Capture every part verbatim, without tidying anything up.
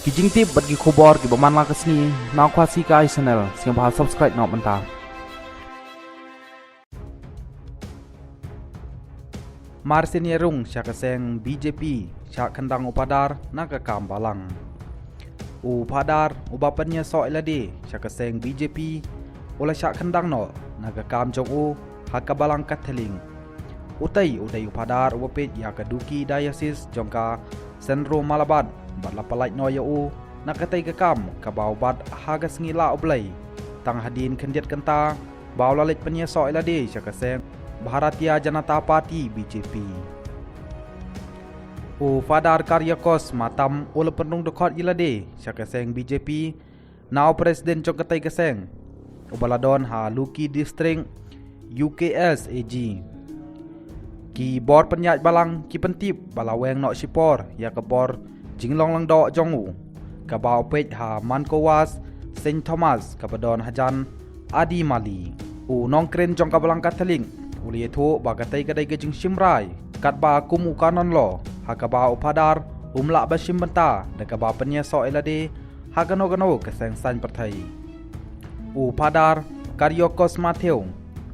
Ki jingtip bad ki khubor kiba man la ka sngi na Khasi Kai Channel, sngewbha subscribe noh mynta. Mar sien ïa rung sha ka seng B J P, shah khyndang u Phadar na ka kam balang. U Phadar uba pynïasoh ïa lade sha ka seng B J P u la shah khyndang noh na ka kam jong u ha ka balang Katholik. Utei u dei u Phadar uba peit ïa ka Duki Diocese jong ka Centro Malabar bad la pyllait noh ïa u na katei ka kam kaba u bat ha ka sngi Lah U Blei, tang hadien khyndiat kynta ba u la leit pynïasoh ïa lade sha ka seng Bharatiya Janata Party, B J P. U Phadar Kyriacos Matam u la pynrung dkhot ïa lade sha ka seng B J P na u President jong katei ka seng, uba la don ha Luki District, U K S A G. Ki bor pynïaid balang ki pyntip ba la weng noh shipor ïa ka bor jinglong lyngdoh jong u, kaba u peit ha Manco West, Saint Thomas, kaba don hajan Adi Mali. U nongkren jong ka balang Katholik u la ïathuh ba katei ka dei ka jingshim rai katba kum u canon law, ha kaba u Phadar um lah ban shim bynta da kaba pynïasoh ïa lade ha kano kano ka seng saiñ pyrthei. U Phadar Kyriacos Matheu,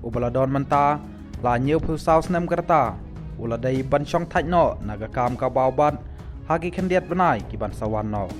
uba la don mynta la hynñiewphew saw snem ka rta, u la dei ban shong thait noh na ka kam kaba u bat ha ki khyndiat bnai ki ban sa wan noh.